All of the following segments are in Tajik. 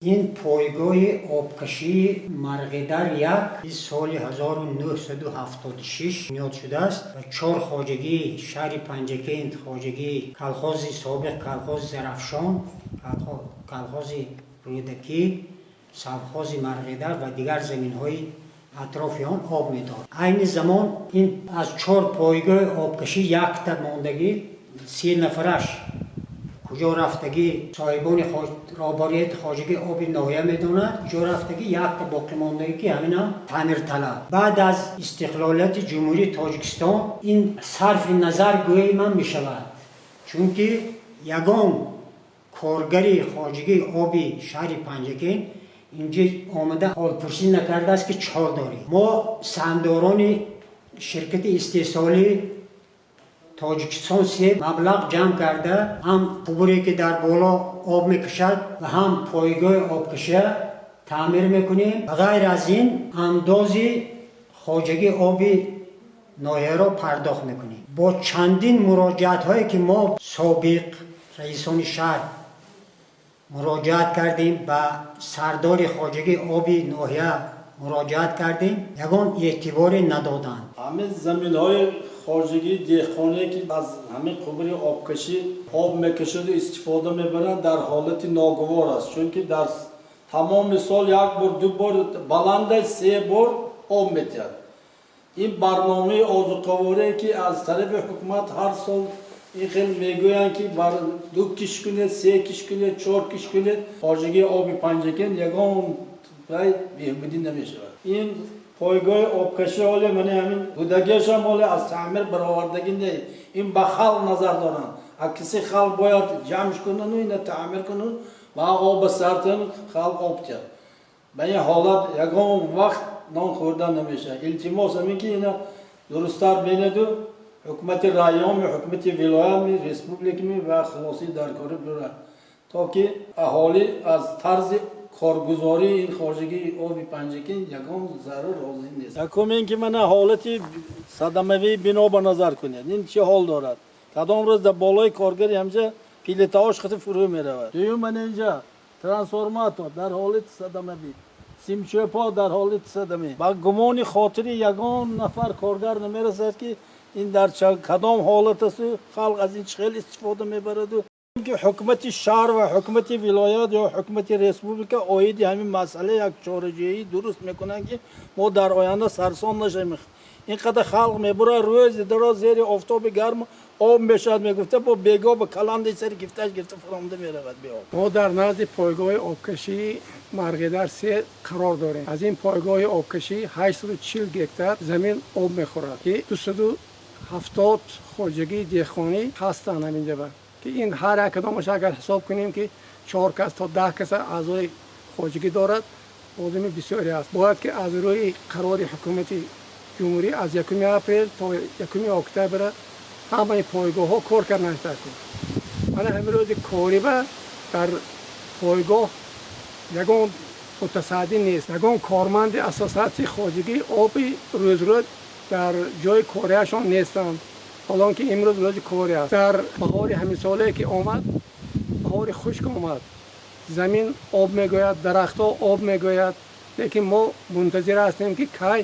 Ин пойгоҳи обкашии Марғидар як соли 1976 бунёд шудааст ва чор хоҷагии шаҳри Панҷакент, хоҷагии колхози собиқ колхози Зарафшон, колхози Рӯдакӣ, совхози Марғидар ва дигар заминҳои атрофи он об медод. Айни замон ин аз чор пойгоҳи обкашӣ якта мондагӣ, 30 нафараш куҷо рафтагӣ, соҳибони роҳбарияти хоҷагии оби ноҳия медонад куҷо рафтагӣ. Якта боқимондагӣ, ки ҳаминам таъмирталаб. Баъд аз истиқлолияти Ҷумҳурии Тоҷикистон ин сарфи назар гӯяи ман мешавад, чунки ягон коргари хоҷагии оби шаҳри Панҷакент инҷо омада ҳолпурсӣ накардааст, ки чӣ ҳол дорӣ. Мо саҳмдорони ширкати истеҳсолии Тоҷикистон се маблағ ҷамъ карда, ҳам қубуре, ки дар боло об мекашад, ва ҳам пойгоҳи обкашия таъмир мекунем. Ба ғайр аз ин, андози хоҷагии оби ноҳияро пардохт мекунем. Бо чандин муроҷиатҳое, ки мо собиқ раисони шаҳр муроҷиат кардем, ба сардори хоҷагии оби ноҳия муроҷиат кардем, ягон эътиборе надоданд. Ҳамин заминҳои хоҷагии деҳқоне, ки аз ҳамин қубури обкашӣ об мекашаду истифода мебаранд, дар ҳолати ногувор аст, чунки дар тамоми сол як бор, ду бор, баланда се бор об метиҳад. Ин барномаи озуқаворие, ки аз тарафи ҳукумат ҳар сол ин хел мегӯянд, ки бар ду киш кунед, се киш кунед, чор киш кунед, хоҷагии оби Панҷакент ягон беҳбудӣ намешавад. Ин пойгоҳи обкашӣ ҳоле мана ҳамин будагиашам ҳоле аз таъмир баровардагӣ не. Ин ба халқ назар доранд. А киси халқ бояд ҷамъ кунану ина таъмир куну ва об ба сартан халқ об тиҳад. Ба ин ҳолат ягон вақт нон хӯрдан намешавад. Илтимос ҳамин, ки ина дурусттар бинеду ҳукумати районми, ҳукумати вилоятми, республиками ва хулосаи даркорӣ бирад, то ки аҳолӣ аз тарзи коргузории ин хоҷагии оби Панҷакент ягон зарар розӣ нест. Якум ин ки мана ҳолати садамавии бино ба назар кунед, ин чӣ ҳол дорад, кадом рӯз дар болои коргари ҳамҷа плитаҳош хати фурӯ меравад. Дуюм, мана инҷа трансформатор дар ҳолати садамавӣ, симчӯпҳо дар ҳолати садамӣ. Ба гумони хотири ягон нафар коргар намерасад, ки ин дар кадом ҳолат асту халқ аз ин чӣ хел истифода мебараду. Ки ҳукумати шаҳр ва ҳукумати вилоят ё ҳукумати республика оиди ҳамин масъала як чораҷӯӣ дуруст мекунанд, ки мо дар оянда сарсон нашавем. Ин қадар халқ мебурад, рӯзи дароз зери офтоби гарм об мешавад, мегуфта, бо бегоҳ ба каланди сари гифташ гирифта фуромда меравад беоб. Мо дар назди пойгоҳи обкашии Марғидар се қарор дорем. Аз ин пойгоҳи обкашӣ 840 гектар замин об мехӯрад, ки 270 хоҷагии деҳқонӣ ҳастанд ҳаминҷаба, ки ин ҳар як кадомаш агар ҳисоб кунем, ки чор кас то 10 каса аъзои хоҷагӣ дорад, одами бисёре аст. Бояд ки аз рӯи қарори ҳукумати ҷумҳурӣ аз 1 апрел то 1 октябра ҳамаи пойгоҳҳо кор кардан кун. Мана ҳамин рӯзи кориба дар пойгоҳ ягон мутасаддӣ нест, ягон корманди ассотсиатсияи хоҷагии оби рӯзрӯз дар ҷои кориашон нестанд, ҳолон ки имрӯз рӯзи корӣ аст. Дар баҳори ҳаминсолае ки омад, баҳори хушк омад, замин об мегӯяд, дарахтҳо об мегӯяд, лекин мо мунтазир ҳастем, ки кай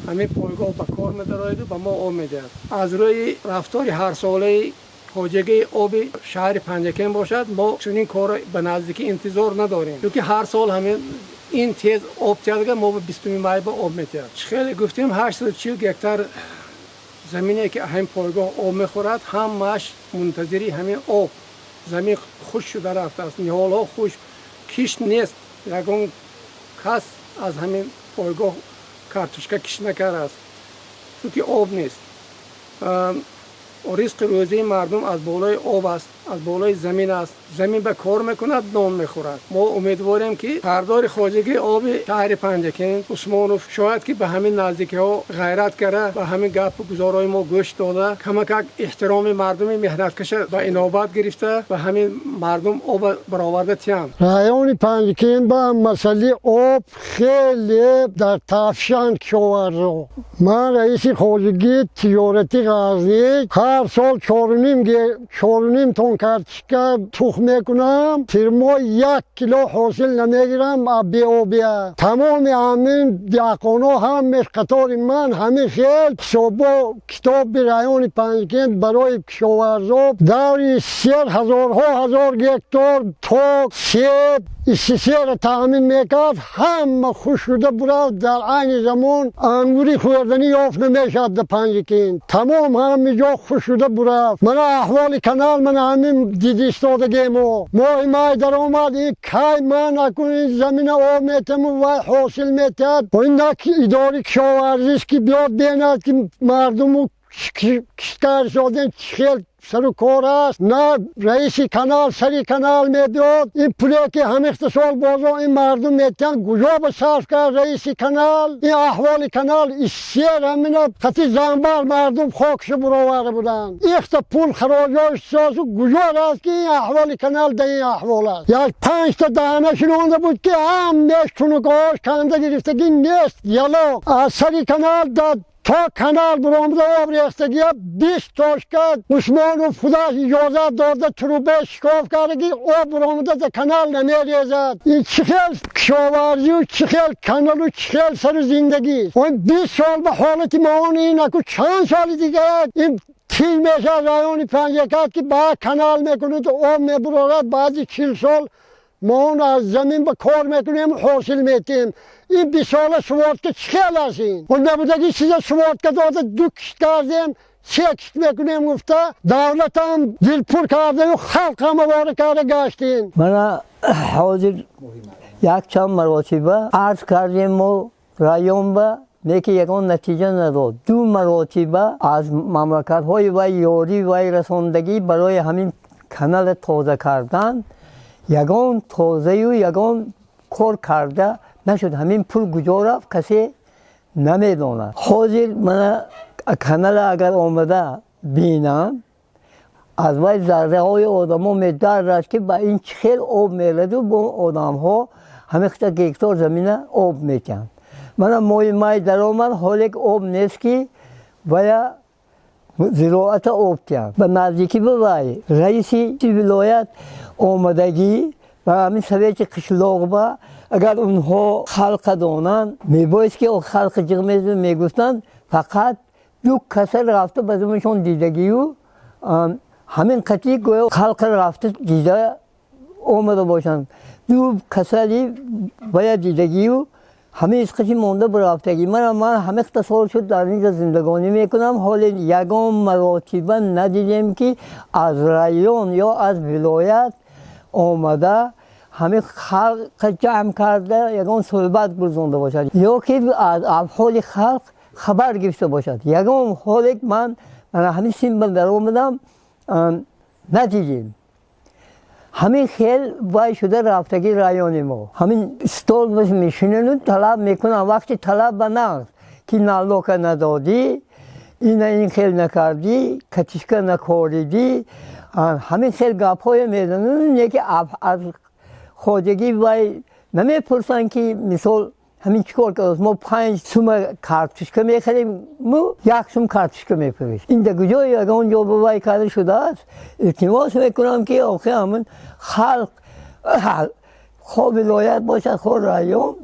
ҳамин пойгоҳ ба кор медарояду ба мо об медиҳад. Аз рӯи рафтори ҳарсолаи хоҷагии оби шаҳри Панҷакент бошад, мо чунин корро ба наздикӣ интизор надорем, чунки ҳар сол ҳамин ин тез об тиҳадга мо ба 20 май ба об метиҳад. Хеле гуфтем, 840 гектар замине, ки ҳамин пойгоҳ об мехӯрад, ҳамааш мунтазири ҳамин об. Замин хушк шуда рафтааст, ниҳолҳо хушк, кишт нест, ягон кас аз ҳамин пойгоҳ картошка кишт накардааст, чунки об нест. Ризқи рӯзии мардум аз болои об аст, аз болои замин аст. Замин ба кор мекунад, нон мехӯрад. Мо умедворем, ки сардори хоҷагии оби шаҳри Панҷакент Усмонов шояд ки ба ҳамин наздикиҳо ғайрат карда, ба ҳамин гапу гузорҳои мо гӯш дода, камакак эҳтироми мардуми меҳнаткаша ба инобат гирифта, ба ҳамин мардум оба бароварда тиҳанд. Райони Панҷакент ба масъалаи об хеле дар тафшанд кишоварзо. Ман раиси хоҷагии тиҷорати Ғазни. Ҳар сол 4,5 тонн картошка тухм мекунам, тирмоҳ 1 кило ҳосил намегирам беобия. Тамоми ҳамин деҳқоно ҳамеш қатори ман ҳамин хел ҳисобо китоби райони Панҷакент барои кишоварзо даври сер ҳазорҳо ҳазор гектор ток, себ, истисера таъмин мекард, ҳама хушк шуда бурафт. Дар айни замон ангури хӯрданӣ ёфт намешавад дар Панҷакент. Тамом ҳами ҷо хушк шуда бурафт. Мана аҳволи канал, мана ҳамин диди истодагемо. Моҳи май даромад, ин кай ман акун ин замина об метаму вай ҳосил метиҳад. Ин на идораи кишоварзист, ки биёд бинад, ки мардуму кишткар шодем, чӣ хел сару кор аст, на раиси канал сари канал мебиёд. Ин пуле ки ҳамихта сол бозо ин мардум метиҳанд, куҷо ба сарф кард раиси канал? Ин аҳволи канал иссер ҳамина хати занбар мардум хокша буроварда буданд. Ихта пул хароҷош созу куҷо рафт, ки ин аҳволи канал да ин аҳвол аст? Як панҷта даҳана шинонда буд, ки ҳамеш тунукҳош канда гирифтагӣ нест. Яло аз сари канал да то канал буромада об рехтагия 20 точка Усмонов худаш иҷозат дода, труба шикоф карда, ки об буромада да канал намерезад. Ин чӣ хел кишоварзию, чӣ хел каналу, чӣ хел сару зиндагӣ? Он 20 сол ба ҳолати маон ин аку чанд соли дигар ин тил мешавад райони Панҷакент, ки ба канал мекунад, об мебурорад. Баъди 40 сол мо он аз замин ба кор мекунем, ҳосил метиҳем. Ин 20 сола сводка чӣ хел аст? Ин он набудаги чиза сводка дода, ду кишт кардем, се кишт мекунем гуфта, давлатам дилпур кардаю, халқам овора карда гаштем. Мана ҳозир якчанд маротиба арз кардем мо район ба, лекин ягон натиҷа надод. Ду маротиба аз мамлакатҳои вай ёрӣ вай расондагӣ барои ҳамин канала тоза кардан, ягон тозаю ягон кор карда нашуд. Ҳамин пул куҷо рафт, касе намедонад. Ҳозир мана канала агар омада бинанд, аз вай зарраҳои одамо медаррад, ки ба ин чӣ хел об мераду бо одамҳо ҳамихта гектор замина об метиҳанд. Мана моҳи май даромад, ҳоле об нест, ки вая зироата об диҳанд. Ба наздикӣ ба вай раиси вилоят омадагӣ ба ҳамин совети қишлоқба, агар онҳо халқа донанд, мебоист ки халқи ҷиғ мегуфтанд. Фақат ду каса рафта ба заминшон дидагию ҳамин қатъи гӯё халқа рафта дида омада бошанд. Ду касали бояд дидагию ҳамин исқати монда бурафтагӣ. Мана ман ҳамихта сол шуд дар инҷа зиндагонӣ мекунам, ҳоле ягон маротиба надидем, ки аз район ё аз вилоят омада ҳамин халқа ҷамъ карда ягон суҳбат гузонда бошад ё ки аз аҳволи халқ хабар гирифта бошад. Ягон ҳоле ман ҳамин симбал даромадам, надидем. Ҳамин хел вай шуда рафтагӣ райони мо. Ҳамин стол мешинену талаб мекунам. Вақти талаб ба нағз, ки налога надодӣ, ина ин хел накардӣ, катишка накоридӣ, ҳамин хел гапҳое мезананд, не ки аз хоҷагӣ вай намепурсанд, ки мисол ҳамин чӣ кор кардааст. Мо 5 сума картошка мехарем, мо 1 сум картошка мефурӯшем. Ин дар куҷо ягон ҷо ба вай карда шудааст? Илтимос мекунам, ки охи ҳамин халқ, хо вилоят бошад, хо район,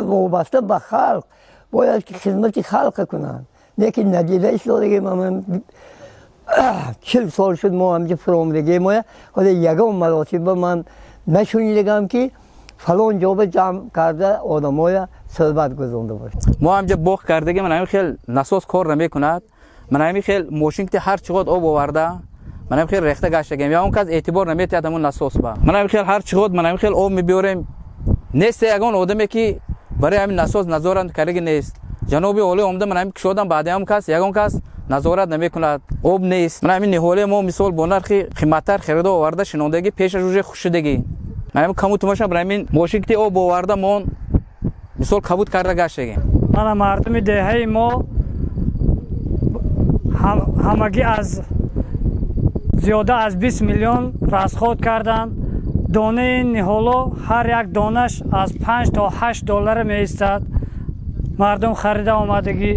вобаста ба халқ бояд ки хизмати халқа кунанд, лекин надида истодагем. 40 сол шуд мо ҳамҷа фуромадагем, ҳоле ягон маротиба ман нашунидагам, ки фалон ҷоба ҷамъ карда одамоя суҳбат гузонда бошад. Мо ҳамҷа боғ кардагем, ман ҳамин хел насос кор намекунад. Ман ҳамин хел мошин ки ҳар чӣ қад об оварда, ман ҳамин хел рехта гаштагем, я он кас эътибор наметиҳад ҳамун насос ба. Ман ҳамин хел ҳар чӣ қад ман ҳамин хел об мебиёрем, нест ягон одаме, ки барои ҳамин насос назорат кардаги нест. Ҷаноби олӣ омада, ман ҳамин кушодам, баъди ҳам кас ягон кас назорат намекунад, об нест. Ман ҳамин ниҳоле мо мисол бо нархи қиматтар харида оварда шинондагӣ, пешаш уже хушшудагӣ. Ман ҳамин камутумаша бар ҳамин мошин ки об оварда, мон мисол кабуд карда гаштагем. Мана мардуми деҳаи мо ҳамагӣ аз зиёда аз 20 миллион расход карданд. Донаи ниҳоло ҳар як донаш аз 5 то 8 доллара меистад. Мардум харида омадагӣ.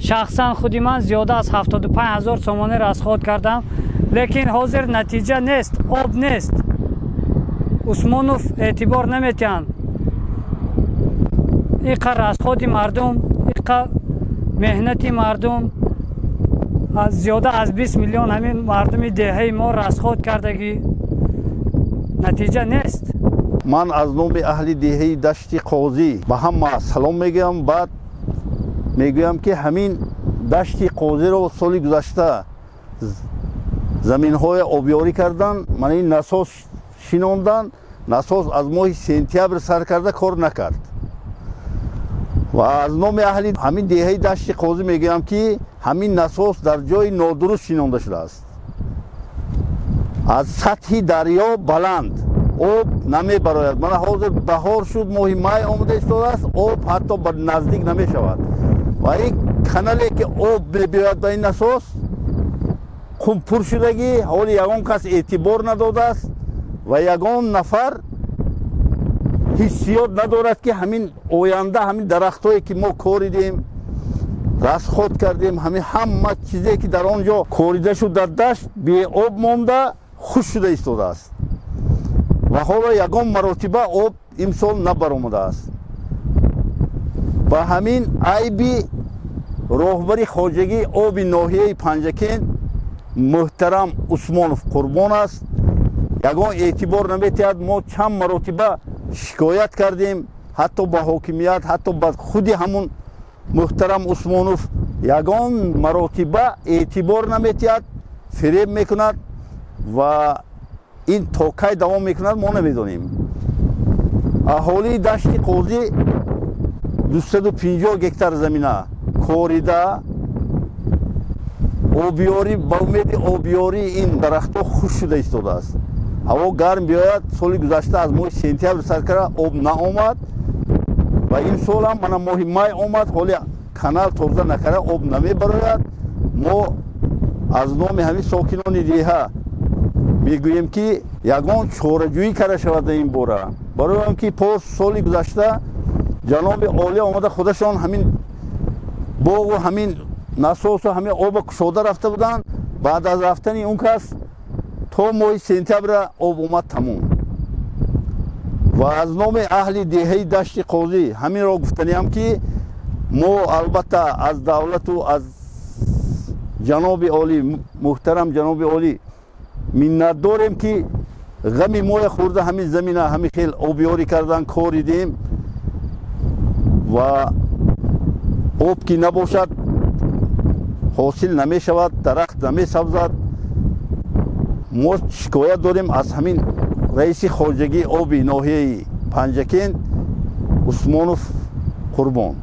Шахсан худи ман зиёда аз 75 000 сомонӣ расход кардам, лекин ҳозир натиҷа нест, об нест. Усмонов эътибор наметиҳанд. Иқа расходи мардум, иқа меҳнати мардум, зиёда аз 20 миллион ҳамин мардуми деҳаи мо расход кардагӣ, натиҷа нест. Ман аз номи аҳли деҳаи Дашти Қозӣ ба ҳама салом мегӯям. Баъд мегӯям, ки ҳамин Дашти Қозиро соли гузашта заминҳоя обёрӣ кардан, мана ин насос шинондан. Насос аз моҳи сентябр сар карда кор накард. Ва аз номи аҳли ҳамин деҳаи Дашти Қозӣ мегӯям, ки ҳамин насос дар ҷои нодуруст шинонда шудааст, аз сатҳи дарё баланд, об намебарояд. Мана ҳозир баҳор шуд, моҳи май омода истодааст, об ҳатто ба наздик намешавад. Ва ин канале, ки об мебиёяд ба ин насос, қум пур шудагӣ. Ҳоли ягон кас эътибор надодааст ва ягон нафар ҳиссиёт надорад, ки ҳамин оянда ҳамин дарахтое, ки мо коридем, расход кардем, ҳамин ҳама чизе, ки дар он ҷо корида шуд, дар дашт беоб монда, хушк шуда истодааст. Ва ҳоло ягон маротиба об имсол набаромадааст. Ба ҳамин айби роҳбари хоҷагии оби ноҳияи Панҷакент муҳтарам Усмонов Қурбон аст. Ягон эътибор наметиҳад. Мо чанд маротиба шикоят кардем, ҳатто ба ҳокимият, ҳатто ба худи ҳамун муҳтарам Усмонов. Ягон маротиба эътибор наметиҳад, фиреб мекунад. Ва ин то кай давом мекунад, мо намедонем. Аҳолии Дашти Қозӣ 250 гектар замина корида, обёрӣ, ба умеди обёрии ин дарахтҳо хушк шуда истодааст. Ҳаво гарм биёяд. Соли гузашта аз моҳи сентябр сар карда об наомад ва имсолам мана моҳи май омад, ҳоли канал тоза накарда, об намебарояд. Мо аз номи ҳамин сокинони деҳа мегӯем, ки ягон чораҷӯӣ карда шавад дар ин бора, барои он ки поз соли гузашта ҷаноби олӣ омада, худашон ҳамин боғу ҳамин насосу ҳамин оба кушода рафта буданд. Баъд аз рафтани он кас то моҳи сентябра об омад, тамом. Ва аз номи аҳли деҳаи Дашти Қозӣ ҳаминро гуфтаниам, ки мо албатта аз давлату аз ҷаноби олӣ, муҳтарам ҷаноби олӣ, миннатдорем, ки ғами моя хӯрда, ҳамин замина ҳамин хел обёрӣ кардан, коридем. Ва об ки набошад, ҳосил намешавад, дарахт намесабзад. Мо шикоят дорем аз ҳамин раиси хоҷагии оби ноҳияи Панҷакент Усмонов Қурбон.